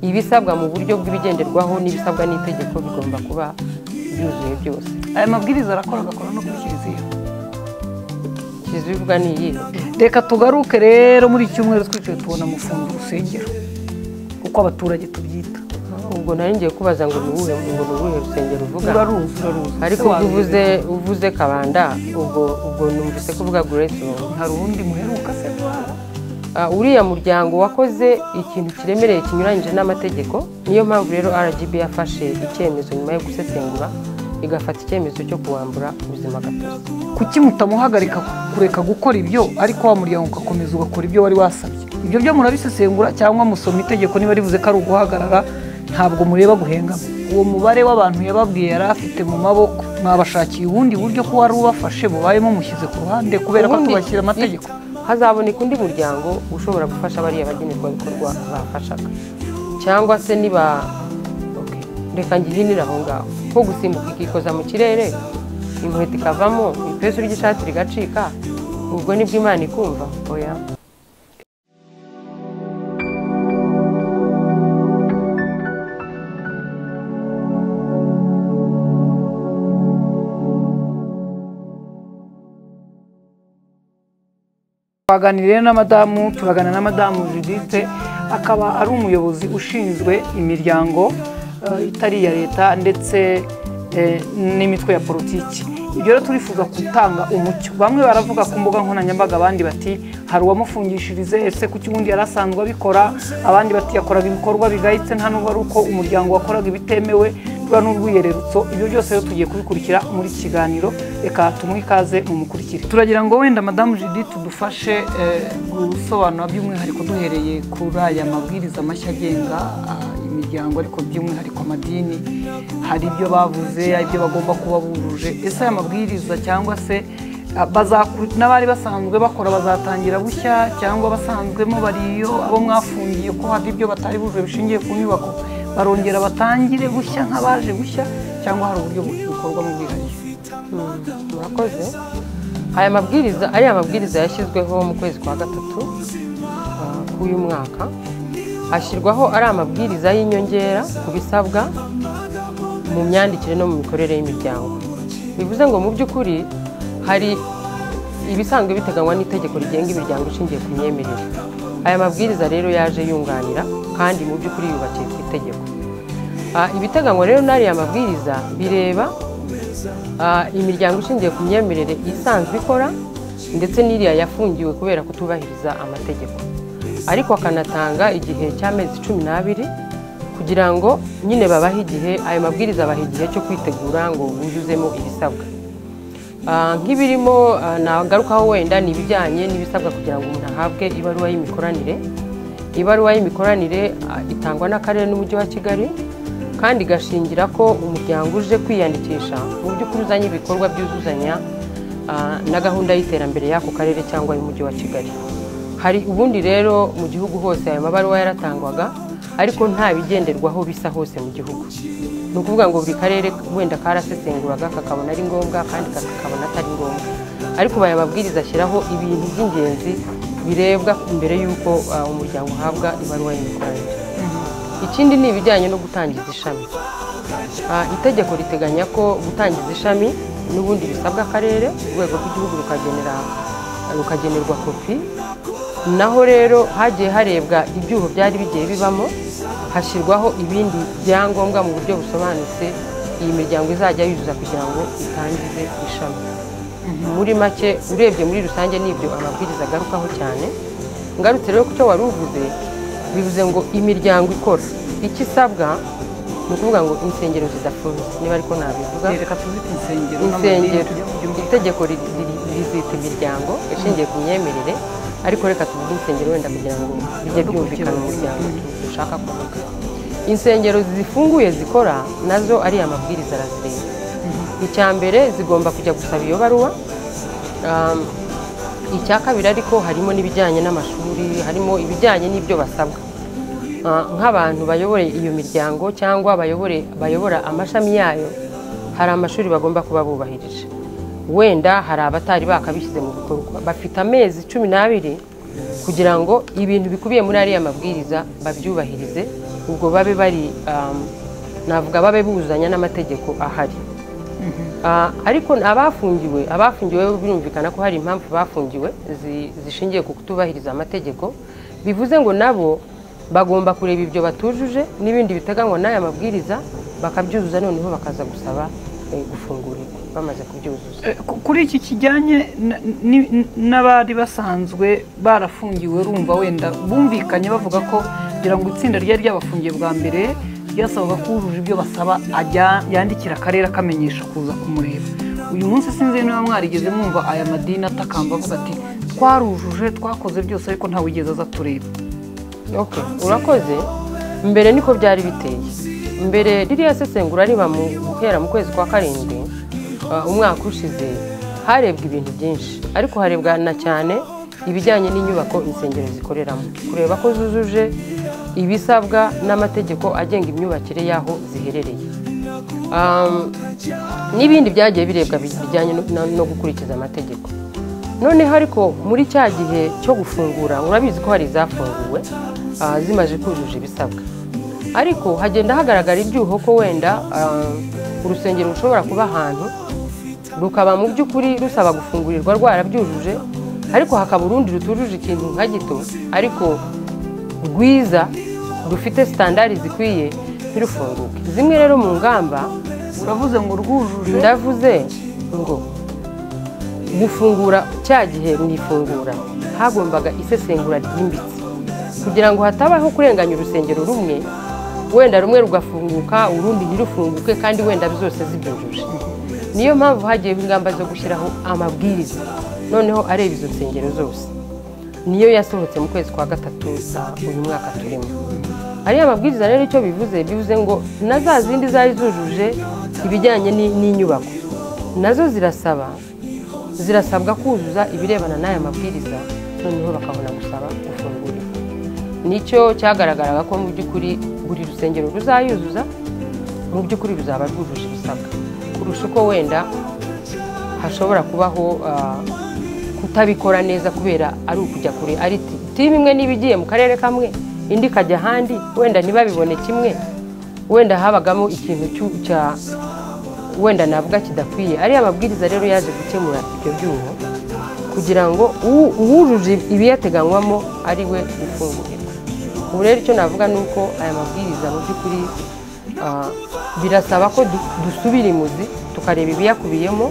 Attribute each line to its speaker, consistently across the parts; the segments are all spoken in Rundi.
Speaker 1: Ibisabwa mu buryo bw'ibigenderwaho n'ibisabwa n'itegeko bigomba kuba byuzuye byose.
Speaker 2: Aya mabwiriza arakora agakora no kuri kiliziya.
Speaker 1: Kiliziya ivuga ni iyihe?
Speaker 2: Reka tugaruke rero muri iki cyumweru twicaye tubona mufunga urusengero uko abaturage tubyita.
Speaker 1: Ubwo nari ngiye kubaza ngo ni uwuhe, ngo ni uwuhe rusengero uvuga?
Speaker 2: Uraruzi, uraruzi.
Speaker 1: Ariko uvuze Kabanda, ubwo numvise kuvuga Grace Room.
Speaker 2: Hari uwundi muheruka se?
Speaker 1: Uriya muryango wakoze ikintu kiremereye kinyuranyije n'amategeko, niyo mpamvu rero RGB yafashe icyemezo nyuma yo gusesengura igafata icyemezo cyo kuwambura ubuzima gatozi.
Speaker 2: Kuki mutamuhagarika kureka gukora ibyo, ariko wa muryango ugakomeza ugakora ibyo wari wasabye? Ibyo byo murabisesengura cyangwa musoma itegeko niba rivuze ko ari uguhagarara, ntabwo mureba guhengama? Uwo mubare w'abantu yababwiye yari afite mu maboko, mwabashakiye ubundi buryo ko wari ubafashe bubayemo mushyize ku ruhande kubera ko tubashyira amategeko.
Speaker 1: Hazaboneka undi muryango ushobora gufasha bariya bagenerwabikorwa bafashaga, cyangwa se niba reka ngihinire aho ngaho ko gusimbuka ikikoza mu kirere inkweto ikavamo ipesu ry'ishati rigacika, ubwo nibwo Imana ikumva? Oya.
Speaker 2: Twaganiriye na madamu, turagana na madamu Judith, akaba ari umuyobozi ushinzwe imiryango itari iya leta ndetse n'imitwe ya politiki. Ibyo rero turifuza gutanga umucyo. Bamwe baravuga ku mbuga nkoranyambaga, abandi bati hari uwamufungishirize, ese kuki ubundi yarasanzwe abikora? Abandi bati yakoraga ibikorwa bigayitse, nta nubwo ari uko umuryango wakoraga ibitemewe, rwa n'urwiyererutso. Ibyo byose rero tugiye kubikurikira muri iki kiganiro, reka tumuhe ikaze mumukurikire. Turagira ngo wenda madamu Judith tudufashe gusobanura by'umwihariko duhereye kuri aya mabwiriza mashya agenga imiryango, ariko by'umwihariko amadini. Hari ibyo bavuze, ibyo bagomba kuba bujuje. Ese aya mabwiriza cyangwa se n'abari basanzwe bakora bazatangira bushya, cyangwa basanzwemo bariyo abo mwafungiye ko hari ibyo batari bujuje bishingiye ku nyubako, barongera batangire bushya nk'abaje bushya, cyangwa hari uburyo bukorwa mu bwihariye?
Speaker 1: Murakoze. Aya mabwiriza, ariya mabwiriza yashyizweho mu kwezi kwa gatatu k'uyu mwaka, ashyirwaho ari amabwiriza y'inyongera ku bisabwa mu myandikire no mu mikorere y'imiryango. Bivuze ngo mu by'ukuri hari ibisanzwe biteganywa n'itegeko rigenga imiryango ishingiye ku myemerere. Aya mabwiriza rero yaje yunganira kandi mu by'ukuri yubakiye ku itegeko. Ibiteganywa rero n'ariya mabwiriza bireba imiryango ishingiye ku myemerere isanzwe ikora ndetse n'iriya yafungiwe kubera kutubahiriza amategeko, ariko akanatanga igihe cy'amezi 12 kugira ngo nyine babahe igihe, ayo mabwiriza abaha igihe cyo kwitegura ngo buzuzemo ibisabwa. Nk'ibirimo nagarukaho wenda ni ibijyanye n'ibisabwa kugira ngo umuntu ahabwe ibaruwa y'imikoranire. Ibaruwa y'imikoranire itangwa n'akarere n'umujyi wa Kigali, kandi igashingira ko umuryango uje kwiyandikisha mu by'ukuri uzanye ibikorwa byuzuzanya na gahunda y'iterambere y'ako karere cyangwa y'umujyi wa Kigali. Hari ubundi rero mu gihugu hose ayo mabaruwa yaratangwaga, ariko nta bigenderwaho bisa hose mu gihugu. Ni ukuvuga ngo buri karere wenda karasesenguraga kakabona ari ngombwa kandi kakabona atari ngombwa, ariko aya mabwiriza ashyiraho ibintu by'ingenzi birebwa mbere y'uko umuryango uhabwa ibaruwa y'imikoranire. Ikindi ni ibijyanye no gutangiza ishami. Itegeko riteganya ko gutangiza ishami n'ubundi bisabwa akarere, urwego rw'igihugu rukagenerwa kopi. Naho rero hagiye harebwa ibyuho byari bigiye bibamo, hashyirwaho ibindi byangombwa mu buryo busobanutse iyi miryango izajya yuzuza kugira ngo itangize ishami. Muri make urebye muri rusange nibyo amabwiriza agarukaho cyane. Ngarutse rero ku cyo wari uvuze, bivuze ngo imiryango ikora icyo isabwa ni ukuvuga ngo insengero zidafunze, niba ariko nabivuga.
Speaker 2: Reka tuzite insengero.
Speaker 1: Insengero, itegeko rizita imiryango ishingiye ku myemerere, ariko reka tuvuge insengero wenda kugira ngo bijye byumvikana umuryango dushaka kuvuga. Insengero zifunguye zikora nazo ari amabwiriza arazireba. Icya mbere zigomba kujya gusaba iyo baruwa. Icya kabiri ariko harimo n'ibijyanye n'amashuri, harimo ibijyanye n'ibyo basabwa nk'abantu bayobore iyo miryango cyangwa bayobora amashami yayo. Hari amashuri bagomba kuba bubahirije, wenda hari abatari bakabishyize mu bikorwa, bafite amezi 12 kugira ngo ibintu bikubiye muri ariya mabwiriza babyubahirize, Ubwo babe bari navuga babe buzuzanya n'amategeko ahari. Ariko abafungiwe birumvikana ko hari impamvu bafungiwe zishingiye ku kutubahiriza amategeko, bivuze ngo nabo bagomba kureba ibyo batujuje n'ibindi biteganywa n'aya mabwiriza bakabyuzuza, noneho bakaza gusaba gufungurirwa bamaze kubyuzuza.
Speaker 2: Kuri iki kijyanye n'abari basanzwe barafungiwe, urumva wenda bumvikanye bavuga ko kugira ngo itsinda ryari ryabafungiye bwa mbere ryasabaga ko wujuje ibyo basaba ajya yandikira akarere akamenyesha kuza kumureba. Uyu munsi sinzi niba mwarigeze mwumva aya madini atakamba avuga ati twarujuje twakoze byose ariko ntawe wigeze aza tureba.
Speaker 1: Okay, urakoze. Mbere niko byari biteye. Mbere ririya sesengura riba mu guhera mu kwezi kwa 7 umwaka ushize, harebwa ibintu byinshi, ariko harebwa na cyane ibijyanye n'inyubako insengero zikoreramo, kureba ko zujuje ibisabwa n'amategeko agenga imyubakire y'aho ziherereye, n'ibindi byagiye birebwa bijyanye no gukurikiza amategeko. Noneho ariko muri cya gihe cyo gufungura, urabizi ko hari izafunguwe zimaze kujuje ibisabwa, ariko hagenda hagaragara ibyuho ko wenda urusengero rushobora kuba ahantu rukaba mu by'ukuri rusaba gufungurirwa rwarabyujuje, ariko hakaba urundi rutujuje ikintu nka gito ariko rwiza rufite standard zikwiye ntirufunguke. Zimwe rero mu ngamba,
Speaker 2: uravuze ngo rwujuje,
Speaker 1: ndavuze ngo gufungura cya gihe mu ifungura hagombaga isesengura ryimbitse kugira ngo hatabaho kurenganya urusengero rumwe, wenda rumwe rugafunguka urundi ntirufunguke kandi wenda zose zibyujuje. Niyo mpamvu hagiye ingamba zo gushyiraho amabwiriza noneho areba izo nsengero zose. Niyo yasohotse mu kwezi kwa 3 uyu mwaka turimo. Ariya mabwiriza rero icyo bivuze ngo na za zindi zari zujuje ibijyanye n'inyubako nazo zirasabwa kuzuza ibirebana n'aya mabwiriza, noneho bakabona gusaba gufungurirwa. Nicyo cyagaragaraga ko mu by'ukuri buri rusengero ruzayuzuza mu by'ukuri ruzaba rwujuje ibisabwa, kurusha uko wenda hashobora kubaho kutabikora neza kubera ari ukujya kure, ari timu imwe niba igiye mu karere kamwe indi ikajya ahandi, wenda ntibabibone kimwe, wenda habagamo ikintu cya wenda navuga kidakwiye. Ariya mabwiriza rero yaje gukemura ibyo byuho kugira ngo uwujuje ibiyateganywamo ari we ufungurirwa. Ubu rero icyo navuga ni uko aya mabwiriza mu by'ukuri birasaba ko dusubira imuzi tukareba ibiyakubiyemo,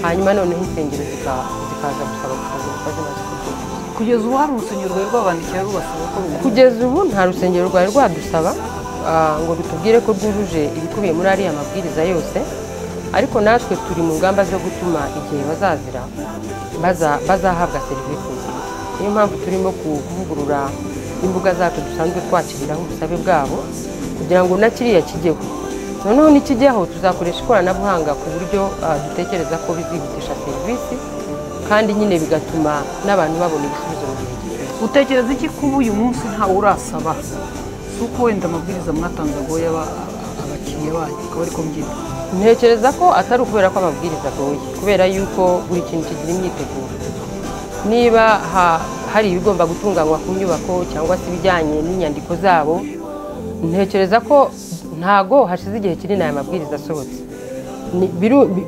Speaker 1: hanyuma noneho insengero zikaza gusaba gufungurwa zimaze kubyuzuza.
Speaker 2: Kugeza ubu hari urusengero rwari rwabandikiye rubasaba ko rugomba?
Speaker 1: Kugeza ubu nta rusengero rwari rwadusaba ngo rutubwire ko rwujuje ibikubiye muri ariya mabwiriza yose, ariko natwe turi mu ngamba zo gutuma igihe bazazira bazahabwa serivisi nziza. Niyo mpamvu turimo kuvugurura imbuga zacu dusanzwe twakiriraho ubusabe bwabo kugira ngo na kiriya kijyeho. Noneho nikijyaho tuzakoresha ikoranabuhanga ku buryo dutekereza ko bizihutisha serivisi kandi nyine bigatuma n'abantu babona ibisubizo mu gihe gito.
Speaker 2: Utekereza iki kuba uyu munsi ntawe urasaba? Si uko wenda amabwiriza mwatanze agoye abakiriya banyu akaba ariko mbyita?
Speaker 1: Ntekereza ko atari ukubera ko amabwiriza agoye, kubera yuko buri kintu kigira imyiteguro. Niba hari ibigomba gutunganywa ku nyubako cyangwa se ibijyanye n'inyandiko zabo, ntekereza ko ntago hashize igihe kinini aya mabwiriza asohotse.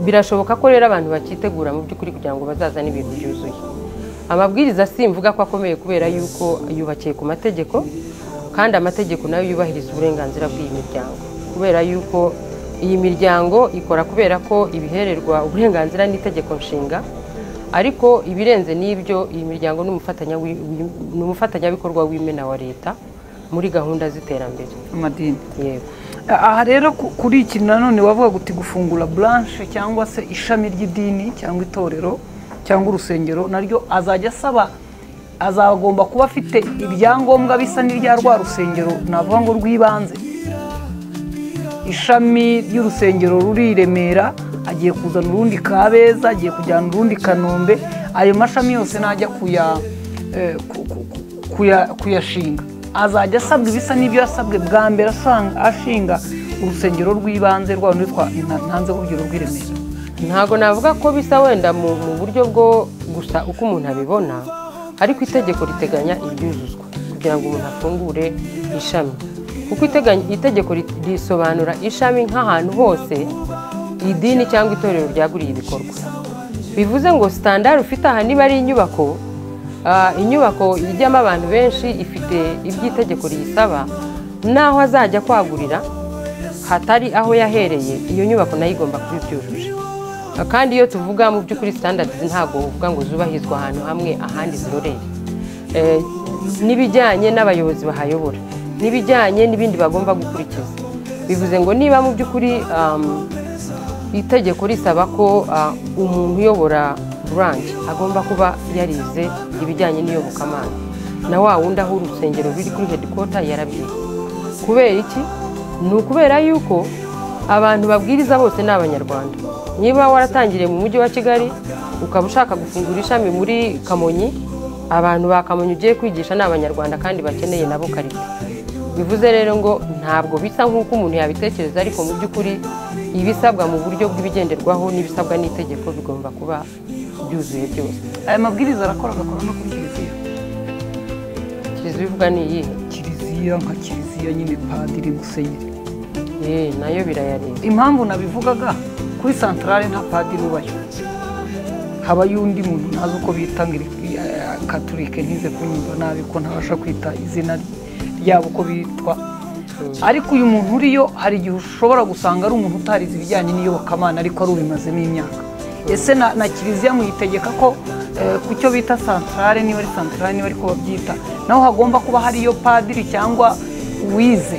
Speaker 1: Birashoboka ko rero abantu bakitegura mu by'ukuri kugira ngo bazazane ibintu byuzuye. Amabwiriza simvuga ko akomeye kubera yuko yubakiye ku mategeko, kandi amategeko nayo yubahiriza uburenganzira bw'iyi miryango, kubera yuko iyi miryango ikora kubera ko ibihererwa uburenganzira n'itegeko nshinga, ariko ibirenze n'ibyo iyi miryango ni umufatanyabikorwa w'imena wa leta muri gahunda z'iterambere.
Speaker 2: Amadini.
Speaker 1: Yego.
Speaker 2: Aha rero kuri iki nanone wavuga guti gufungura branche cyangwa se ishami ry'idini cyangwa itorero cyangwa urusengero naryo azajya asaba, azagomba kuba afite ibyangombwa bisa n'irya rwa rusengero navuga ngo rw'ibanze. Ishami ry'urusengero ruri i Remera, agiye kuzana urundi Kabeza, agiye kujyana urundi Kanombe, ayo mashami yose najya kuyashinga azajya asabwa ibisa n'ibyo yasabwe bwa mbere ashinga urusengero rw'ibanze rwa rundi ntanze urugero rw'i Remera.
Speaker 1: Ntago navuga ko bisa wenda mu buryo bwo gusa uko umuntu abibona, ariko itegeko riteganya ibyuzuzwa kugira ngo umuntu afungure ishami. Kuko itegeko risobanura ishami nk'ahantu hose idini cyangwa itorero ryaguriye ibikorwa. Bivuze ngo standard ufite aha niba ari inyubako, inyubako ijyamo abantu benshi ifite iby'itegeko riyisaba, naho azajya kwagurira hatari aho yahereye, iyo nyubako nayo igomba kuba ibyujuje. Kandi iyo tuvuga mu by'ukuri standards ntago uvuga ngo zubahizwa ahantu hamwe ahandi ziroreye. N'ibijyanye n'abayobozi bahayobora, n'ibijyanye n'ibindi bagomba gukurikiza. Bivuze ngo niba mu by'ukuri itegeko risaba ko umuntu uyobora branch agomba kuba yarize ibijyanye n'iyobokamana, na wa wundi aho urusengero ruri kuri headquarter yarabyize. Kubera iki? Ni ukubera yuko abantu babwiriza bose ni Abanyarwanda. Niba waratangiriye mu mujyi wa Kigali ukaba ushaka gufungura ishami muri Kamonyi, abantu ba Kamonyi ugiye kwigisha ni Abanyarwanda kandi bakeneye nabo karite. Bivuze rero ngo ntabwo bisa nk'uko umuntu yabitekereza, ariko mu by'ukuri ibisabwa mu buryo bw'ibigenderwaho n'ibisabwa n'itegeko bigomba kuba byuzuye byose.
Speaker 2: Aya mabwiriza arakora agakora no kuri kiliziya.
Speaker 1: Kiliziya ivuga ni iyihe?
Speaker 2: Kiliziya nka kiliziya nyine, padiri, musenyeri.
Speaker 1: Nayo birayareba.
Speaker 2: Impamvu nabivugaga, kuri santarare nta padiri ubayo, habayo undi muntu ntazi uko bita katurike, ntize kunyumva nabi ko ntabasha kwita izina ryabo uko bitwa. Ariko uyu muntu uriyo hari igihe ushobora gusanga ari umuntu utarize ibijyanye n'iyobokamana ariko ari ubimazemo imyaka. Ese na kiliziya muyitegeka ko ku cyo bita santarare, niba ari santarare niba ariko babyita, naho hagomba kuba hariyo padiri cyangwa uwize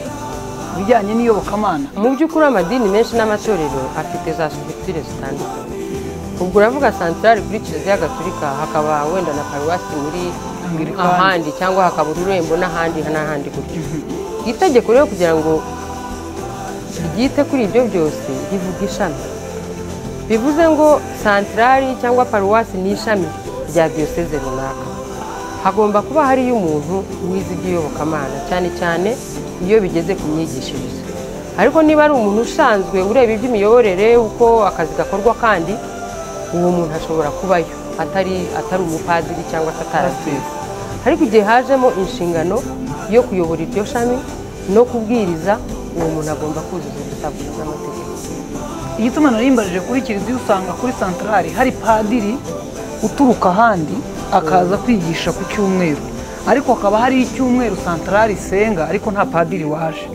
Speaker 2: ibijyanye n'iyobokamana?
Speaker 1: Mu by'ukuri amadini menshi n'amatorero afite za structure zitandukanye. Ubwo uravuga santarare kuri kiliziya gatolika, hakaba wenda na paruwasi muri ahandi, cyangwa hakaba ururembo n'ahandi n'ahandi gutyo. Itegeko rero kugira ngo ryite kuri ibyo byose rivuga ishami. Bivuze ngo santarari cyangwa paruwasi ni ishami rya diyoseze runaka. Hagomba kuba hariyo umuntu wize iby'iyobokamana, cyane cyane iyo bigeze ku myigishirize. Ariko niba ari umuntu usanzwe ureba iby'imiyoborere uko akazi gakorwa, kandi uwo muntu ashobora kubayo atari umupadiri cyangwa atarabyize. Ariko igihe hajemo inshingano yo kuyobora iryo shami no kubwiriza, uwo muntu agomba kuzuza ibisabwa n'amategeko.
Speaker 2: Igituma narimbajije kuri kiliziya, usanga kuri santarari hari padiri uturuka ahandi akaza kwigisha ku cyumweru, ariko hakaba hari icyumweru santarari isenga ariko nta padiri waje.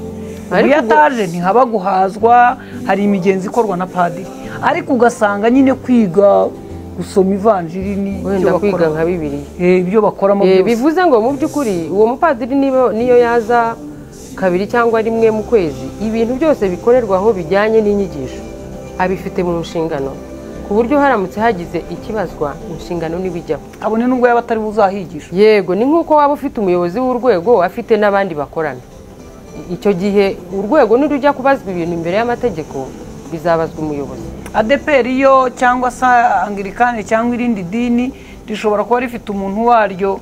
Speaker 2: Iyo ataje ntihaba guhazwa, hari imigenzo ikorwa na padiri, ariko ugasanga nyine kwiga gusoma ivanjiri ni
Speaker 1: wenda kwiga nka Bibiliya,
Speaker 2: ibyo bakoramo byose.
Speaker 1: Bivuze ngo mu by'ukuri uwo mupadiri niyo yaza kabiri cyangwa rimwe mu kwezi, ibintu byose bikorerwaho bijyanye n'inyigisho abifite mu nshingano, ku buryo haramutse hagize ikibazwa inshingano n'ibijyaho,
Speaker 2: abone nubwo yaba atari buzahigisha.
Speaker 1: Yego, ni nk'uko waba ufite umuyobozi w'urwego afite n'abandi bakorana. Icyo gihe urwego nirujya kubazwa ibintu imbere y'amategeko bizabazwa umuyobozi.
Speaker 2: ADEPR yo cyangwa se Anglikane cyangwa irindi dini rishobora kuba rifite umuntu waryo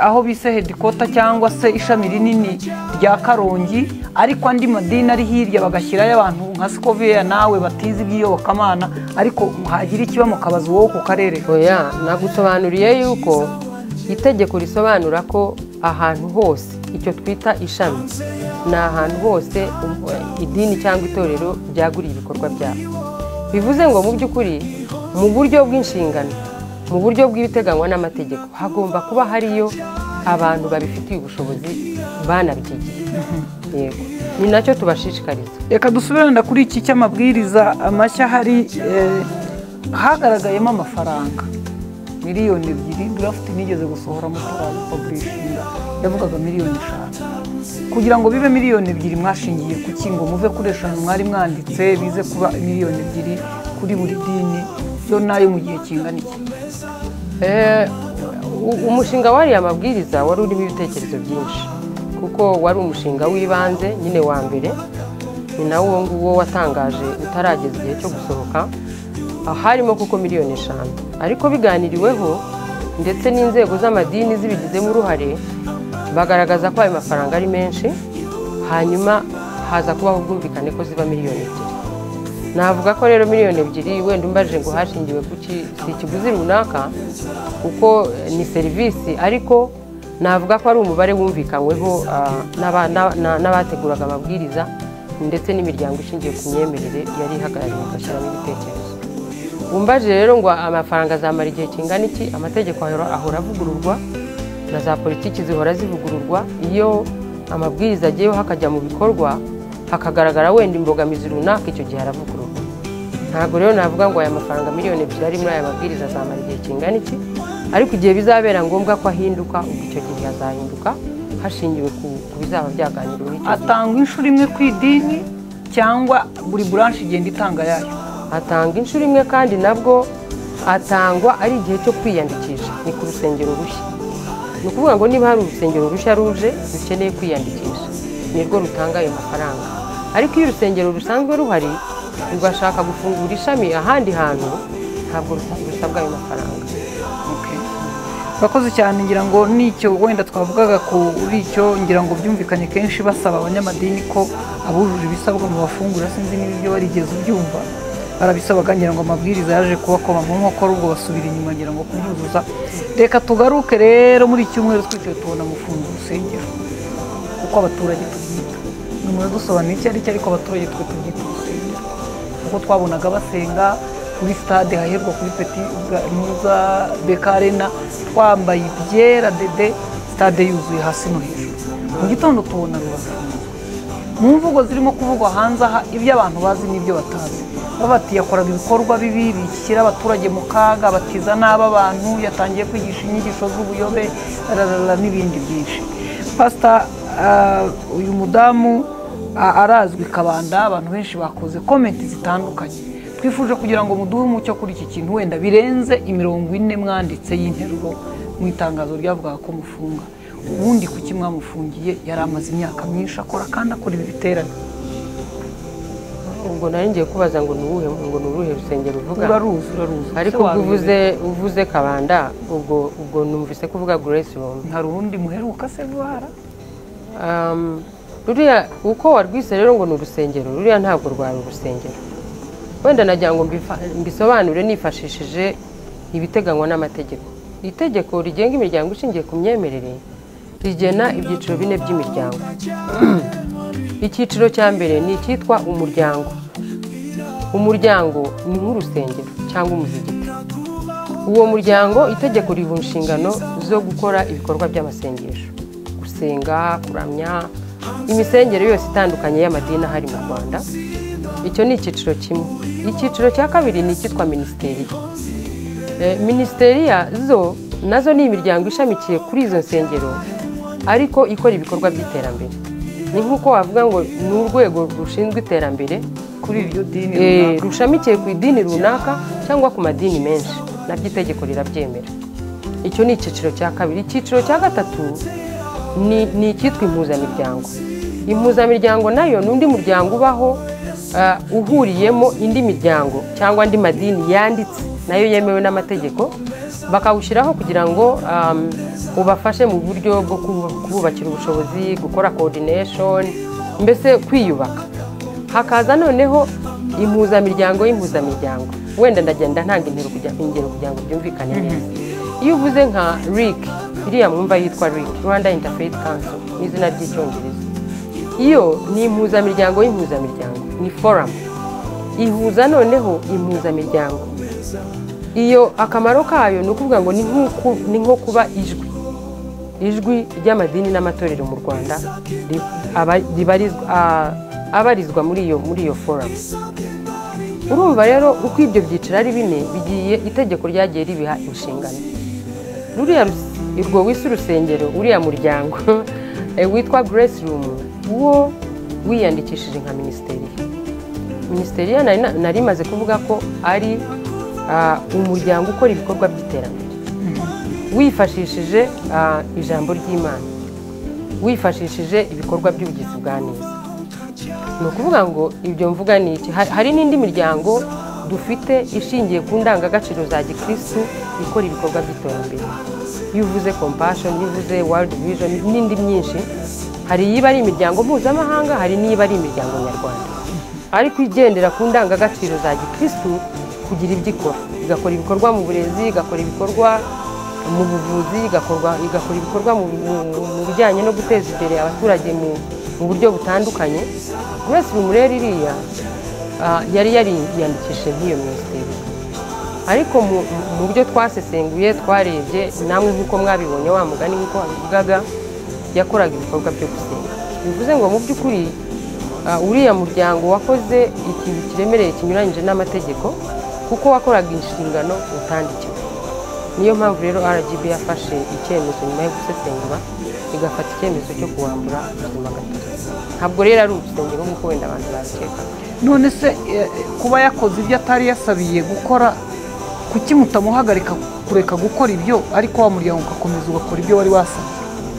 Speaker 2: aho bise headquarter cyangwa se ishami rinini rya Karongi, ariko andi madini ari hirya bagashyirayo abantu nka Skovia nawe batize iby'iyobokamana, ariko hagira ikiba mukabaza uwo ku karere.
Speaker 1: Oya, nagusobanuriye yuko itegeko risobanura ko ahantu hose icyo twita ishami ni ahantu hose idini cyangwa itorero ryaguriye ibikorwa byabo. Bivuze ngo mu by'ukuri mu buryo bw'inshingano, mu buryo bw'ibiteganywa n'amategeko, hagomba kuba hariyo abantu babifitiye ubushobozi banabyigiye. Yego, ni nacyo tubashishikariza.
Speaker 2: Reka dusubirane kuri iki cy'amabwiriza amashya. Hari hagaragayemo amafaranga 2 miliyoni, draft nigeze gusohora mutarayipublishinga yavugaga 5 miliyoni. Kugira ngo bibe 2 miliyoni mwashingiye kuki ngo muve kuri 5 mwari mwanditse bize kuba 2 miliyoni kuri buri dini, yo nayo mu gihe kingana iki?
Speaker 1: Umushinga wariya mabwiriza wari urimo ibitekerezo byinshi, kuko wari umushinga w'ibanze nyine wa mbere, ni nawo uwo nguwo watangaje utarageza igihe cyo gusohoka. Harimo kuko 5 miliyoni, ariko biganiriweho ndetse n'inzego z'amadini zibigizemo uruhare, bagaragaza ko ayo mafaranga ari menshi, hanyuma haza kubaho ubwumvikane ko ziba 2 miliyoni. Navuga ko rero 2 miliyoni, wenda umbajije ngo hashingiwe kuki, si ikiguzi runaka kuko ni serivisi, ariko Navuga ko ari umubare wumvikanyweho n'abateguraga amabwiriza ndetse n'imiryango ishingiye ku myemerere yari ihagarariwe igashyiramo ibitekerezo. Wumbaje rero ngo amafaranga azamara igihe kingana iki? Amategeko ahora avugururwa na za politiki zihora zivugururwa. Iyo amabwiriza agiyeho hakajya mu bikorwa hakagaragara wenda imbogamizi runaka, icyo gihe aravugururwa. Ntabwo rero navuga ngo aya mafaranga 2 miliyoni ari muri aya mabwiriza azamara igihe kingana iki, ariko igihe bizabera ngombwa ko ahinduka, ubwo icyo gihe azahinduka hashingiwe ku bizaba byaganiriweho icyo gihe.
Speaker 2: Atangwa inshuro imwe ku idini cyangwa buri branche igenda itanga yayo?
Speaker 1: Atanga inshuro imwe, kandi nabwo atangwa ari igihe cyo kwiyandikisha, ni ku rusengero rushya. Ni ukuvuga ngo niba hari urusengero rushya ruje rukeneye kwiyandikisha, nirwo rutanga ayo mafaranga. Ariko iyo urusengero rusanzwe ruhari rugashaka gufungura ishami ahandi hantu, ntabwo rusabwa ayo mafaranga.
Speaker 2: Okay. Urakoze cyane. Ngira ngo nicyo wenda twavugaga kuri icyo, ngira ngo byumvikanye kenshi basaba abanyamadini ko abujuje ibisabwa mu bafungura. Sinzi niba ibyo warigeze ubyumva, barabisabaga. Ngira ngo amabwiriza yaje kubakoma mu nkokora, ubwo basubira inyuma ngira ngo kubyuzuza. Reka tugaruke rero muri iki cyumweru twicaye tubona mufunze urusengero, uko abaturage tubyita. Ni muradusobanurira icyo ari cyo, ariko abaturage twe tubyita urusengero kuko twabonaga basenga kuri stade haherwa kuri Petit Nuza BK Arena, twambaye ibyera dede, stade yuzuye hasi no hejuru. Mu gitondo tubona rurafunzwe. Mu mvugo zirimo kuvugwa hanze aha, ibyo abantu bazi n'ibyo batazi, bati yakoraga ibikorwa bibi bishyira abaturage mu kaga, batiza nabi abantu, yatangiye kwigisha inyigisho z'ubuyobe, rarara n'ibindi byinshi. Pasita, uyu mudamu arazwi Kabanda, abantu benshi bakoze comment zitandukanye. Twifuje kugira ngo muduhe umucyo kuri iki kintu, wenda birenze imirongo ine mwanditse y'interuro mu itangazo ryavugaga ko mufunga. Ubundi kuki mwamufungiye? Yari amaze imyaka myinshi akora kandi akora ibi biterane.
Speaker 1: Ubwo nari ngiye kubaza ngo ni uwuhe, ngo ni uruhe rusengero uvuga?
Speaker 2: Uraruzi, uraruzi.
Speaker 1: Ariko
Speaker 2: Se
Speaker 1: ubwo
Speaker 2: waruzi?
Speaker 1: uvuze Kabanda, ubwo numvise kuvuga Grace Room.
Speaker 2: Hari urundi muheruka se vuba?
Speaker 1: Ruriya uko warwise rero ngo ni urusengero, ruriya ntabwo rwari urusengero. Wenda nagira ngo mbisobanure nifashishije ibiteganywa n'amategeko. Itegeko rigenga imiryango ishingiye ku myemerere rigena ibyiciro bine by'imiryango. Icyiciro cya mbere ni icyitwa umuryango. Umuryango ni nk'urusengero cyangwa umuzigiti. Uwo muryango itegeko riha inshingano zo gukora ibikorwa by'amasengesho, gusenga, kuramya, imisengere yose itandukanye y'amadini ahari mu Rwanda. Icyo ni icyiciro kimwe. Icyiciro cya kabiri ni icyitwa minisiteri. Minisiteri zo nazo ni imiryango ishamikiye kuri izo nsengero ariko ikora ibikorwa by'iterambere. Ni nk'uko wavuga ngo ni urwego rushinzwe iterambere
Speaker 2: kuri iryo dini runaka.
Speaker 1: Rushamikiye ku idini runaka cyangwa ku madini menshi, nabyo itegeko rirabyemera. Icyo ni icyiciro cya kabiri. Icyiciro cya gatatu ni icyitwa impuzamiryango. Impuzamiryango nayo ni undi muryango ubaho, uhuriyemo indi miryango cyangwa andi madini yanditse nayo yemewe n'amategeko, bakawushyiraho kugira ngo ubafashe mu buryo bwo kububakira ubushobozi, gukora coordination, mbese kwiyubaka. Hakaza noneho impuzamiryango y'impuzamiryango. Wenda ndagenda ntanga intero kugira ingero kugira ngo byumvikane neza. Iyo uvuze nka RIC, iriya mwumva yitwa RIC, Rwanda Interfaith Council ni izina ry'Icyongereza, iyo ni impuzamiryango y'impuzamiryango, ni forum ihuza noneho impuzamiryango. Iyo akamaro kayo ni ukuvuga ngo ni nko kuba ijwi ry'amadini n'amatorero mu Rwanda abarizwa muri iyo forum. Urumva rero uko ibyo byiciro ari bine bigiye, itegeko ryagiye ribiha inshingano. Ruriya urwo wise urusengero, uriya muryango witwa Grace Room, wo wiyandikishije nka minisiteri. Minisiteri nari maze kuvuga ko ari umuryango ukora ibikorwa by'iterambere wifashishije ijambo ry'Imana, wifashishije ibikorwa by'ubugizi bwa neza. Ni ukuvuga ngo ibyo mvuga ni iki? Hari n'indi miryango dufite ishingiye ku ndangagaciro za gikristu ikora ibikorwa by'iterambere. Iyo uvuze Compassion, iyo uvuze World Vision n'indi myinshi, hari iba ari imiryango mpuzamahanga, hari n'iba ari imiryango nyarwanda ariko igendera ku ndangagaciro za gikristu kugira ibyo ikora, igakora ibikorwa mu burezi, igakora ibikorwa mu buvuzi, igakora ibikorwa mu bijyanye no guteza imbere abaturage mu buryo butandukanye. Grace Room rero iriya yari yariyandikishije nk'iyo minisiteri, ariko mu byo twasesenguye twarebye namwe nk'uko mwabibonye wa mugani nk'uko wabivugaga, yakoraga ibikorwa byo gusenga. Bivuze ngo mu by'ukuri uriya muryango wakoze ikintu kiremereye kinyuranyije n'amategeko, kuko wakoraga inshingano utandikiwe. Niyo mpamvu rero RGB yafashe icyemezo nyuma yo gusesengura, igafata icyemezo cyo kuwambura ubuzima gatozi. Ntabwo rero ari urusengero nk'uko wenda abantu babikeka.
Speaker 2: None se kuba yakoze ibyo atari yasabiye gukora, kuki mutamuhagarika kureka gukora ibyo, ariko wa muryango ugakomeza ugakora ibyo wari wasabye?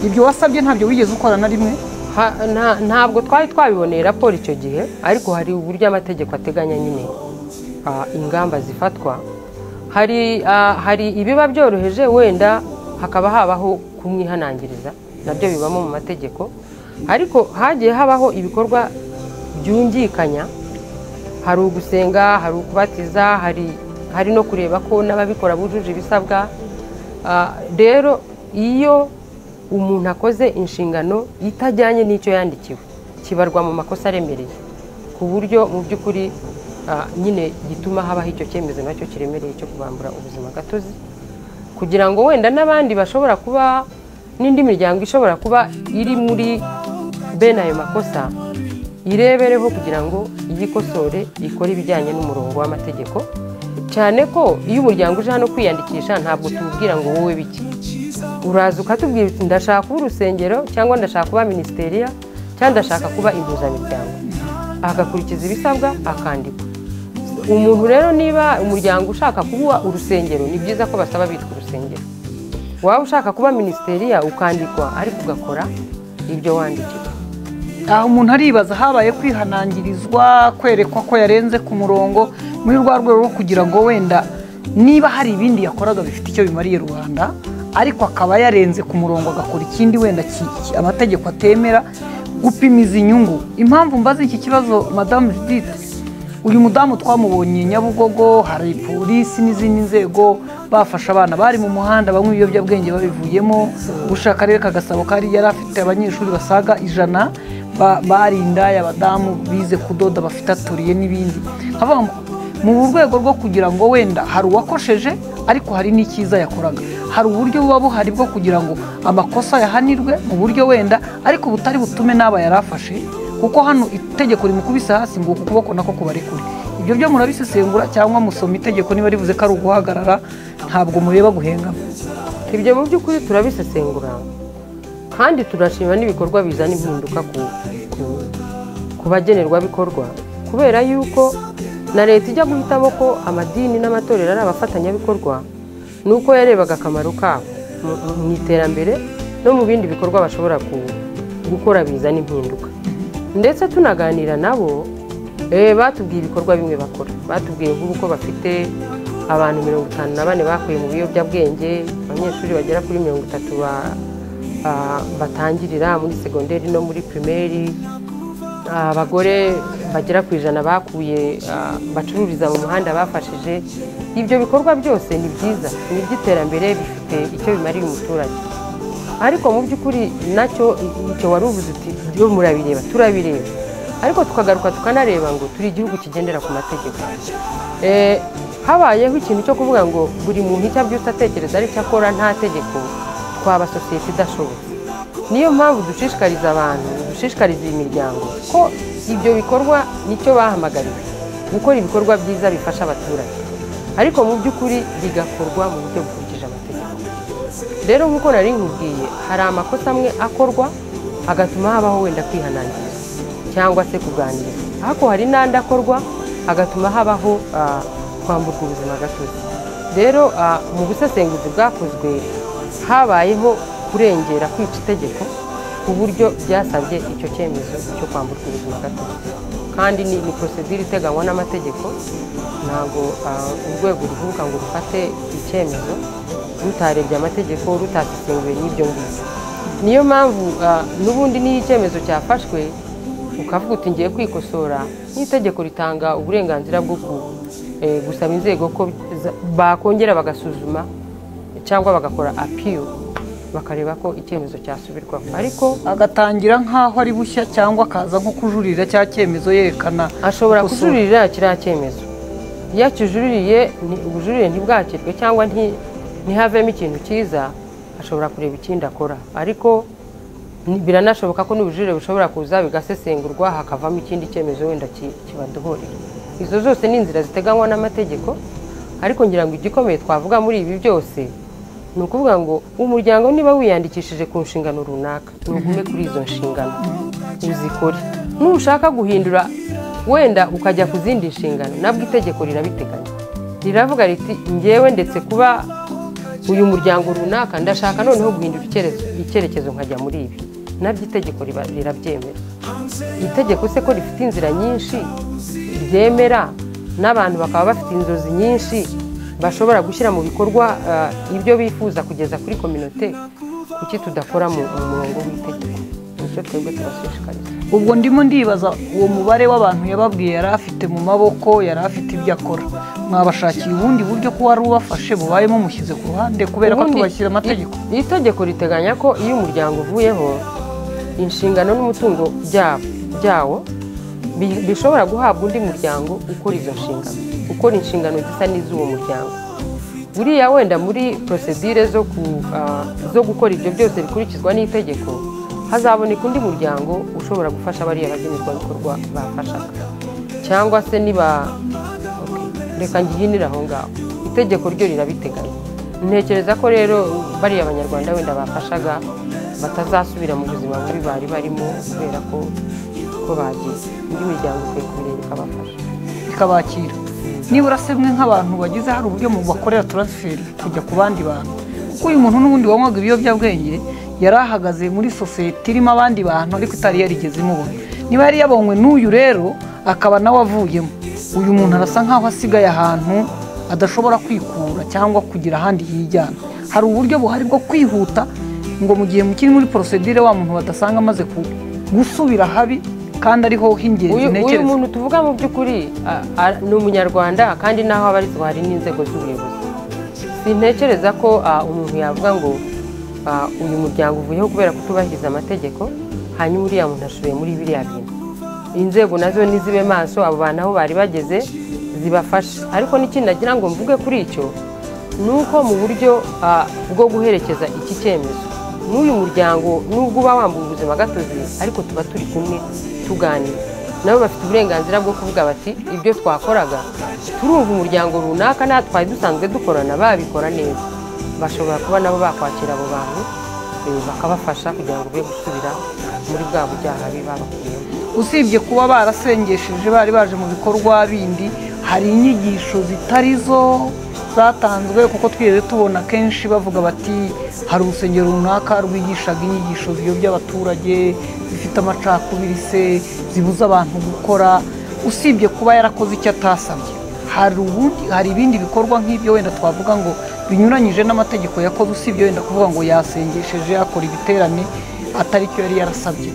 Speaker 2: Ibyo wasabye ntabyo wigeze ukora na rimwe?
Speaker 1: Ntabwo twari twabiboneye raporo icyo gihe, ariko hari uburyo amategeko ateganya nyine ingamba zifatwa. Hari ibiba byoroheje wenda hakaba habaho kumwihanangiriza, nabyo bibamo mu mategeko, ariko hagiye habaho ibikorwa byungikanya. Hari ugusenga, hari ukubatiza, hari no kureba ko n'ababikora bujuje ibisabwa. Rero iyo umuntu akoze inshingano itajyanye n'icyo yandikiwe, kibarwa mu makosa aremereye, ku buryo mu by'ukuri nyine gituma habaho icyo cyemezo nacyo kiremereye cyo kubambura ubuzima gatozi, kugira ngo wenda n'abandi bashobora kuba n'indi miryango ishobora kuba iri muri bene ayo makosa irebereho kugira ngo yikosore, ikore ibijyanye n'umurongo w'amategeko. Cyane ko iyo umuryango uje hano kwiyandikisha ntabwo tuwubwira ngo wowe biki, uraza ukatubwira uti ndashaka kuba urusengero, cyangwa ndashaka kuba minisiteri, cyangwa ndashaka kuba impuzamiryango, agakurikiza ibisabwa akandikwa. Umuntu rero niba umuryango ushaka kuba urusengero, ni byiza ko basaba bitwa urusengero. Waba ushaka kuba minisiteri ukandikwa, ariko ugakora ibyo wandikiwe.
Speaker 2: Aho umuntu aribaza habaye kwihanangirizwa, kwerekwa ko yarenze ku murongo muri rwa rwego rwo kugira ngo wenda niba hari ibindi yakoraga bifite icyo bimariye rubanda, ariko akaba yarenze ku murongo agakora ikindi wenda amategeko atemera, gupimiza inyungu. Impamvu mbaza iki kibazo Madame Judith, uyu mudamu twamubonye Nyabugogo, hari polisi n'izindi nzego bafasha abana bari mu muhanda banywa ibiyobyabwenge babivuyemo. Gushaka akarere ka Gasabo kari yari afite abanyeshuri basaga 100 barinda abadamu bize kudoda bafite aturiye n'ibindi. Mu rwego rwo kugira ngo wenda hari uwakosheje ariko hari n'icyiza yakoraga, hari uburyo buba buhari bwo kugira ngo amakosa yahanirwe mu buryo wenda ariko butari butume n'aba yarafashe, kuko hano itegeko rimukubise hasi ngo ukuboko nako kubarekure. Ibyo byo murabisesengura cyangwa musoma itegeko niba rivuze ko ari uguhagarara, ntabwo mureba guhengama?
Speaker 1: Ibyo mu by'ukuri turabisesengura kandi turashima n'ibikorwa bizana impinduka ku bagenerwabikorwa, kubera yuko na leta ijya guhitamo ko amadini n'amatorero ari abafatanyabikorwa, nuko yarebaga akamaro kabo mu iterambere no mu bindi bikorwa bashobora gukora bizana impinduka. Ndetse tunaganira nabo, batubwiye ibikorwa bimwe bakora. Batubwiye nk'uko bafite abantu 54 bakuye mu biyobyabwenge, abanyeshuri bagera kuri 30 batangirira muri segonderi no muri primaire, abagore bagera ku 100 bakuye bacururiza mu muhanda bafashije. Ibyo bikorwa byose ni byiza, ni iby'iterambere, bifite icyo bimariye umuturage. Ariko mu by'ukuri nacyo icyo wari uvuze uti byo murabireba, turabireba, ariko tukagaruka tukanareba ngo turi igihugu kigendera ku mategeko. Habayeho ikintu cyo kuvuga ngo buri muntu icyo abyutse atekereza aricyo akora nta tegeko, twaba sosiyete idashobotse. Niyo mpamvu dushishikariza abantu, dushishikariza iyi miryango ko ibyo bikorwa nicyo bahamagariwe, gukora ibikorwa byiza bifasha abaturage, ariko mu by'ukuri bigakorwa mu buryo bukurikije amategeko. Rero nk'uko nari nkubwiye, hari amakosa amwe akorwa agatuma habaho wenda kwihanangiriza cyangwa se kuganiriza, ariko hari n'andi akorwa agatuma habaho kwamburwa ubuzima gatozi. Rero mu busesenguzi bwakozwe habayeho kurengera kwica itegeko ku buryo byasabye icyo cyemezo cyo kwamburwa ubuzima gatozi, kandi ni procedure iteganywa n'amategeko. Ntabwo urwego ruvuka ngo rufate icyemezo rutarebye amategeko, rutasesenguye n'ibyo ngibyo. Niyo mpamvu n'ubundi n'iyo icyemezo cyafashwe ukavuga uti ngiye kwikosora, n'itegeko ritanga uburenganzira bwo gusaba inzego ko bakongera bagasuzuma cyangwa bagakora appeal, bakareba ko icyemezo cyasubirwaho. Ariko
Speaker 2: agatangira nk'aho ari bushya cyangwa akaza nko kujurira cya cyemezo yerekana
Speaker 1: ashobora kujurira kiriya cyemezo. Iyo akijuririye, ubujurire ntibwakirwe cyangwa ntihavemo ikintu cyiza, ashobora kureba ikindi akora. Ariko biranashoboka ko n'ubujurire bushobora kuza bigasesengurwa, hakavamo ikindi cyemezo wenda kibadohorera. Izo zose ni inzira ziteganywa n'amategeko. Ariko ngira ngo igikomeye twavuga muri ibi byose ni ukuvuga ngo umuryango niba wiyandikishije ku nshingano runaka, ntugume kuri izo nshingano, uzikore. Nushaka guhindura wenda ukajya ku zindi nshingano, nabwo itegeko rirabiteganya, riravuga riti ngewe ndetse kuba uyu muryango runaka ndashaka noneho guhindura icyerekezo nkajya muri ibi, nabyo itegeko rirabyemera. Itegeko se ko rifite inzira nyinshi ryemera, n'abantu bakaba bafite inzozi nyinshi bashobora gushyira mu bikorwa ibyo bifuza kugeza kuri kominote, kuki tudakora mu murongo w'itegeko? Nicyo twebwe tubashishikariza.
Speaker 2: Ubwo ndimo ndibaza uwo mubare w'abantu yababwiye yari afite mu maboko, yari afite ibyo akora, mwabashakiye ubundi buryo ko wari ubafashe bubayemo mushyize ku ruhande kubera ko tubashyira amategeko.
Speaker 1: Itegeko riteganya ko iyo umuryango uvuyeho, inshingano n'umutungo byawo bishobora guhabwa undi muryango ukora izo nshingano, ukora inshingano zisa n'iz'uwo muryango. Buriya wenda muri procedure zo gukora ibyo byose bikurikizwa n'itegeko, hazaboneka undi muryango ushobora gufasha bariya bagenerwabikorwa bafashaga, cyangwa se niba reka ngihinire aho ngaho, itegeko ryo rirabiteganya. Ntekereza ko rero bariya abanyarwanda wenda bafashaga batazasubira mu buzima bubi bari barimo kubera ko bagiye. Indi miryango ikwiye kubireba ikabafasha,
Speaker 2: ikabakira. Nibura se mwe nk'abantu bagize hari uburyo mu bakorera transfer kujya ku bandi bantu, kuko uyu muntu n'ubundi wanywaga ibiyobyabwenge yari ahagaze muri sosiyete irimo abandi bantu ariko itari yarigeze imubona. Niba yari yabonywe n'uyu rero akaba nawe avuyemo, uyu muntu arasa nk'aho asigaye ahantu adashobora kwikura cyangwa kugira ahandi yijyana. Hari uburyo buhari bwo kwihuta ngo mu gihe mukiri muri procedure wa muntu badasanga amaze gusubira habi kandi ariho h'ingenzi.
Speaker 1: Uyu muntu tuvuga mu by'ukuri ni umunyarwanda, kandi naho abarizwa hari n'inzego z'ubuyobozi. Sintekereza ko umuntu yavuga ngo uyu muryango uvuyeho kubera kutubahiriza amategeko, hanyuma uriya muntu asubiye muri biriya bintu. Inzego nazo nizibe maso, abo bantu aho bari bageze zibafashe. Ariko n'ikindi nagira ngo mvuge kuri icyo ni uko mu buryo bwo guherekeza iki cyemezo, n'uyu muryango nubwo uba wambuye ubuzima gatozi, ariko tuba turi kumwe tuganira nabo, bafite uburenganzira bwo kuvuga bati ibyo twakoraga turumva umuryango runaka natwe twari dusanzwe dukorana babikora neza, bashobora kuba nabo bakwakira abo bantu bakabafasha kugira ngo be gusubira muri bwa bujyaha babakuyemo.
Speaker 2: Usibye kuba barasengesheje bari baje mu bikorwa bindi, hari inyigisho zitari zo zatanzwe, kuko twigeze tubona kenshi bavuga bati hari urusengero runaka rwigishaga inyigisho ziyobya abaturage, zifite amacakubiri se, zibuza abantu gukora. Usibye kuba yarakoze icyo atasabye, hari ibindi bikorwa nk'ibyo wenda twavuga ngo binyuranyije n'amategeko yakoze, usibye wenda kuvuga ngo yasengesheje akora ibiterane atari cyo yari yarasabye.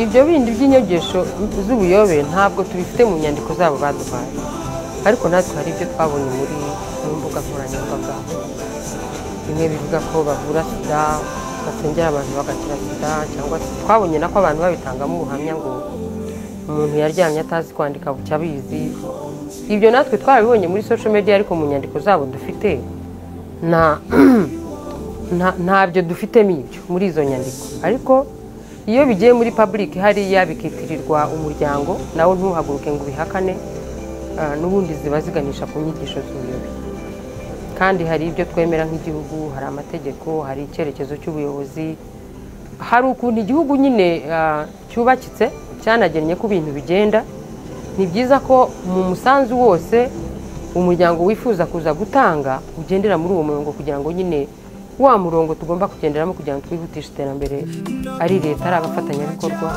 Speaker 1: Ibyo bindi by'inyogesho z'ubuyobe ntabwo tubifite mu nyandiko zabo baduhaye, ariko natwe hari ibyo twabonye muri mbuga nkoranyambaga. Bimwe bivuga ko bavura sida, basengera abantu bagakira sida, cyangwa twabonye nako abantu babitangamo ubuhamya ngo umuntu yaryamye atazi kwandika bucya abizi. Ibyo natwe twarabibonye muri social media, ariko mu nyandiko zabo dufite ntabyo dufitemo ibyo muri izo nyandiko. Ariko iyo bigiye muri public hariya bikitirirwa umuryango, nawe ntuhaguruke ngo ubihakane, n'ubundi ziba ziganisha ku nyigisho z'ubuyobe. Kandi hari ibyo twemera nk'igihugu, hari amategeko, hari icyerekezo cy'ubuyobozi, hari ukuntu igihugu nyine cyubakitse cyanagennye ko ibintu bigenda. Ni byiza ko mu musanzu wose umuryango wifuza kuza gutanga ugendera muri uwo murongo, kugira ngo nyine wa murongo tugomba kugenderamo kugira ngo twihutishe iterambere, ari leta ari abafatanyabikorwa,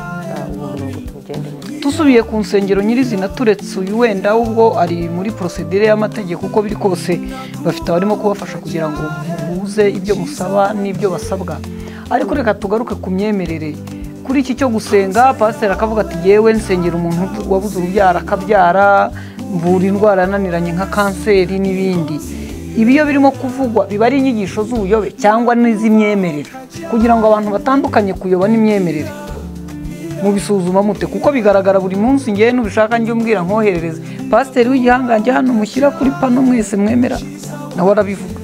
Speaker 1: uwo murongo tuwugenderamo.
Speaker 2: Dusubiye ku nsengero nyirizina, turetse uyu wenda ubwo ari muri procedure y'amategeko, uko biri kose bafite abarimo kubafasha kugira ngo muhuze ibyo musaba n'ibyo basabwa. Ariko reka tugaruke ku myemerere kuri iki cyo gusenga. Pasiteri akavuga ati yewe nsengera umuntu wabuze urubyaro akabyara, mvura indwara yananiranye nka kanseri n'ibindi. Ibi iyo birimo kuvugwa biba ari inyigisho z'ubuyobe cyangwa n'iz'imyemerere, kugira ngo abantu batandukanye kuyoba n'imyemerere. Mubisuzuma mute? Kuko bigaragara buri munsi. Ngewe nubishaka njye umbwira nkoherereze. Pasiteri w'igihangange hano mushyira kuri pano mwese mwemera, nawe arabivuga.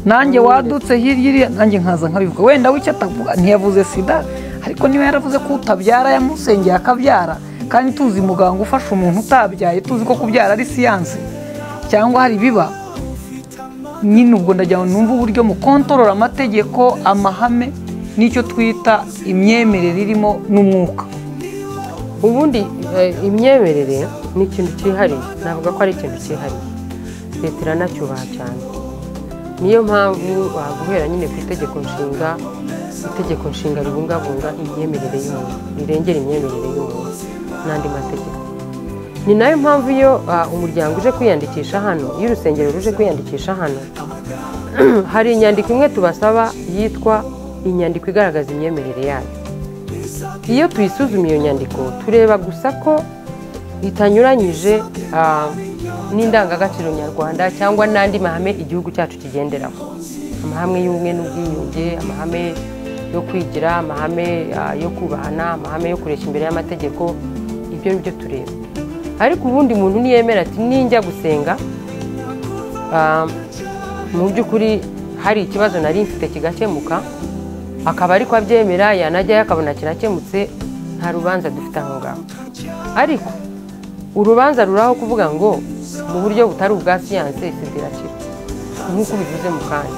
Speaker 2: Nanjye wadutse hirya iriya, nanjye nkaza nkabivuga. Wenda w'icyo atavuga, ntiyavuze sida, ariko niba yaravuze ko utabyara yamusengeye akabyara, kandi tuzi muganga ufasha umuntu utabyaye, tuzi ko kubyara ari siyansi cyangwa hari biba nyine. Ubwo ndagira ngo numve uburyo mukontorora amategeko, amahame n'icyo twita imyemerere irimo n'umwuka.
Speaker 1: Ubundi imyemerere ni ikintu cyihariye, navuga ko ari ikintu cyihariye, leta iranacyubaha cyane. Niyo mpamvu guhera nyine ku itegeko nshinga, itegeko nshinga ribungabunga imyemerere y'umuntu, rirengera imyemerere y'umuntu n'andi mategeko. Ni nayo mpamvu iyo umuryango uje kwiyandikisha hano, iyo urusengero ruje kwiyandikisha hano, hari inyandiko imwe tubasaba yitwa inyandiko igaragaza imyemerere yayo. Iyo tuyisuzuma iyo nyandiko, tureba gusa ko itanyuranyije n'indangagaciro nyarwanda cyangwa n'andi mahame igihugu cyacu kigenderaho, amahame y'ubumwe n'ubwiyunge, amahame yo kwigira, amahame yo kubahana, amahame yo kureshya imbere y'amategeko. Ibyo ni byo tureba. Ariko ubundi muntu niyemera ati ninjya gusenga, mu by'ukuri hari ikibazo nari mfite kigakemuka, akaba ariko abyemera, yanajyayo akabona kirakemutse, nta rubanza dufite aho ngaho. Ariko urubanza ruraho kuvuga ngo mu buryo butari ubwa siyanse sida irakira, nk'uko ubivuze mu kanya.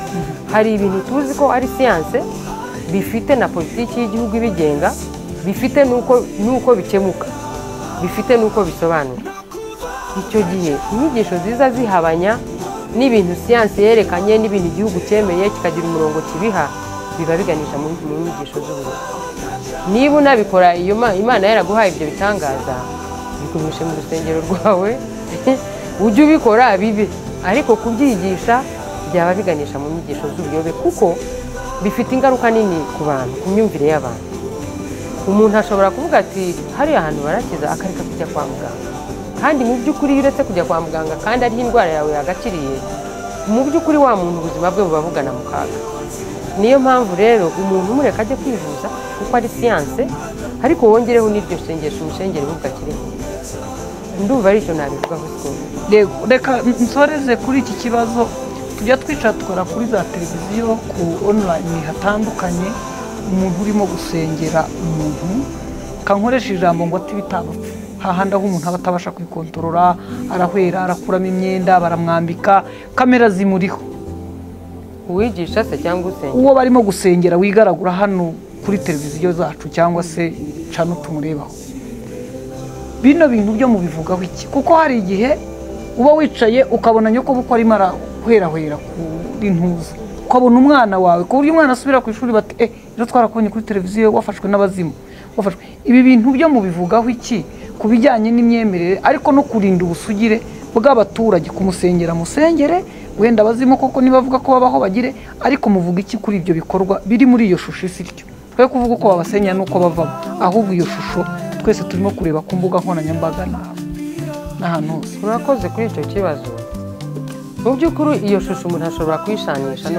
Speaker 1: Hari ibintu tuzi ko ari siyanse, bifite na politiki y'igihugu ibigenga, bifite n'uko bikemuka, bifite n'uko bisobanura. Icyo gihe inyigisho ziza zihabanya n'ibintu siyanse yerekanye n'ibintu igihugu cyemeye kikagira umurongo kibiha, biba biganisha mu nyigisho z'ubuyobozi. Niba unabikora iyo Imana yaraguhaye ibyo bitangaza, bikumishe mu rusengero rwawe, ujye ubikora bibe, ariko kubyigisha byaba biganisha mu nyigisho z'ubuyobe, kuko bifite ingaruka nini ku bantu, ku myumvire y'abantu. Umuntu ashobora kuvuga ati hariya hantu barakiza, akareka kujya kwa muganga. Kandi mu by'ukuri iyo uretse kujya kwa muganga kandi ariho indwara yawe yagakiriye, mu by'ukuri wa muntu ubuzima bwe buba bugana mu kaga. Niyo mpamvu rero umuntu umureka ajye kwivuza kuko ari siyanse, ariko wongereho n'iryo sengesho umushengere bugakire. Ndumva ari icyo nabivugaho.
Speaker 2: Reka nsoreze kuri iki kibazo. Tujya twicara tukora kuri za televiziyo, ku online hatandukanye, umuntu urimo gusengera umuntu, kankoresha ijambo ngo ati bitabapfa, hahandi aho umuntu aba atabasha kwikontorora, arahwera, arakuramo imyenda, baramwambika, kamera zimuriho.
Speaker 1: Uwigisha se cyangwa usengera?
Speaker 2: Uwo barimo gusengera wigaragura hano kuri televiziyo zacu cyangwa se cano tumurebaho. Bino bintu byo mubivugaho iki? Kuko hari igihe uba wicaye ukabona nyoko buko arimo arahwerahwera kuri ntuza, ukabona umwana wawe, ku buryo umwana asubira ku ishuri bati ejo twarakubonye kuri televiziyo wafashwe n'abazimu, wafashwe. Ibi bintu byo mubivugaho iki ku bijyanye n'imyemerere, ariko no kurinda ubusugire bw'abaturage? Kumusengera musengere, wenda abazimu koko nibavuga ko babaho bagire, ariko muvuga iki kuri ibyo bikorwa biri muri iyo shusho isi ityo? Twe kuvuga uko babasenya n'uko bavamo, ahubwo iyo shusho twese turimo kureba ku mbuga nkoranyambaga n'ahantu hose.
Speaker 1: Urakoze kuri icyo kibazo. Mu by'ukuri iyo shusho umuntu ashobora kuyishanisha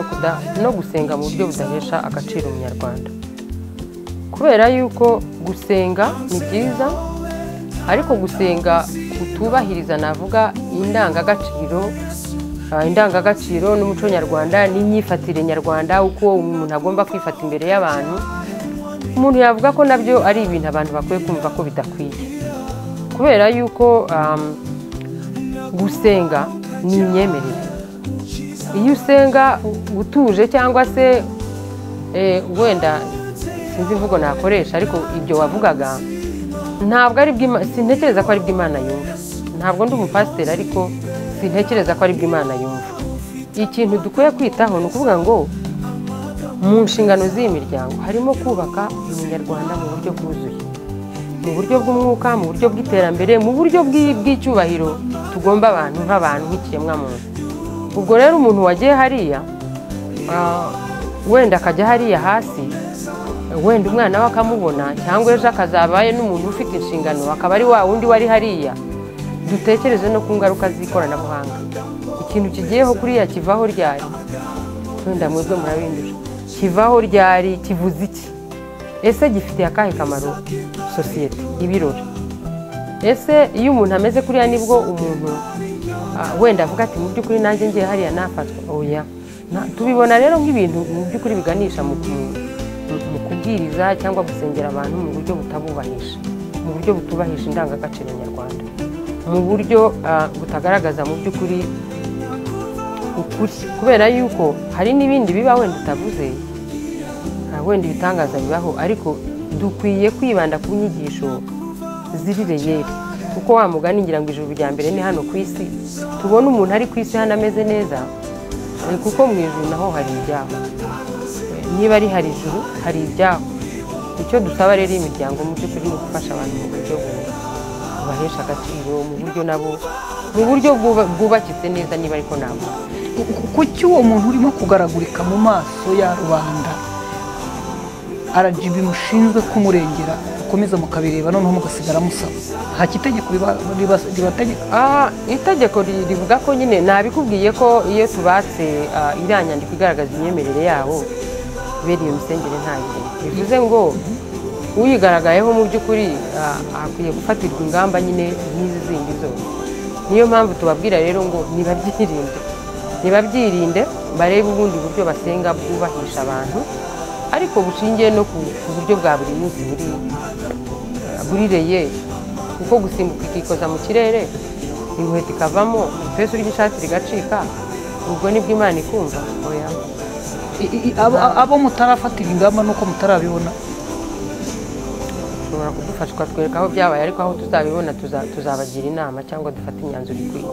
Speaker 1: no gusenga mu buryo budahesha agaciro umunyarwanda, kubera yuko gusenga ni byiza, ariko gusenga kutubahiriza navuga indangagaciro n'umuco nyarwanda n'imyifatire nyarwanda, uko umuntu agomba kwifata imbere y'abantu, umuntu yavuga ko nabyo ari ibintu abantu bakwiye kumva ko bidakwiye. Kubera yuko gusenga ni imyemerere. Iyo usenga utuje cyangwa se wenda sinzi imvugo nakoresha, ariko ibyo wavugaga ntabwo ari sintekereza ko ari bw'Imana yumva. Ntabwo ndi umupasiteri, ariko sintekereza ko ari bw'Imana yumva. Ikintu dukwiye kwitaho ni ukuvuga ngo mu nshingano z'iyi miryango harimo kubaka umunyarwanda mu buryo bwuzuye, mu buryo bw'umwuka, mu buryo bw'iterambere, mu buryo bw'icyubahiro tugomba abantu nk'abantu, nk'ikiremwamuntu. Ubwo rero umuntu wagiye hariya, wenda akajya hariya hasi, wenda umwana we akamubona, cyangwa ejo akazabaye n'umuntu ufite inshingano akaba ari wa wundi wari hariya, Dutekereze no ku ngaruka z'ikoranabuhanga. Ikintu kigiyeho kuriya kivaho ryari? Wenda mwebwe murabindusha. Kivaho ryari? Kivuze iki? Ese gifitiye akahe kamaro sosiyete ibirori? Ese iyo umuntu ameze kuriya nibwo umuntu wenda avuga ati mu by'ukuri nanjye ngiye hariya nafatwa? Oya. Tubibona rero nk'ibintu mu by'ukuri biganisha mu kubwiriza cyangwa gusengera abantu mu buryo butabubahisha, mu buryo butubahisha indangagaciro nyarwanda, mu buryo butagaragaza mu by'ukuri ukuri. Kubera yuko hari n'ibindi biba wenda utavuze, wenda ibitangaza bibaho, ariko dukwiye kwibanda ku nyigisho ziri reyeri. Kuko wa mugani ngira ngo ijuru rya mbere ni hano ku isi, tubona umuntu ari ku isi hano ameze neza, kuko mu ijuru naho hari ibyago. Niba ari hari ijuru hari ibyago. Icyo dusaba rero imiryango mu by'ukuri ni ugufasha abantu mu buryo bubahesha agaciro, mu buryo nabo, mu buryo bwubakitse neza, niba ariko nabo.
Speaker 2: Kuki uwo muntu urimo kugaragurika mu maso ya rubanda RGB mushinzwe kumurengera ukomeza mukabireba noneho mugasigara musaba? Nta kitegeko ribategeka?
Speaker 1: Itegeko rivuga ko nyine nabikubwiye ko iyo tubatse iriya nyandiko igaragaza imyemerere yabo, bene iyo misengere ntayirimo. Bivuze ngo uyigaragayeho mu by'ukuri akwiye gufatirwa ingamba nyine nk'izi zindi zose. Niyo mpamvu tubabwira rero ngo nibabyirinde, barebe ubundi buryo basenga bwubahisha abantu, ariko bushingiye no ku buryo bwa buri munsi buri reyeri. Kuko gusimbuka ikikoza mu kirere, inkweto ikavamo, ipesu ry'ishati rigacika, ubwo nibwo Imana ikumva? Oya.
Speaker 2: Abo mutarafatira ingamba nuko mutarabibona?
Speaker 1: Ushobora kudufasha ukatwereka aho byabaye, ariko aho tuzabibona tuzabagira inama cyangwa dufate imyanzuro ikwiye.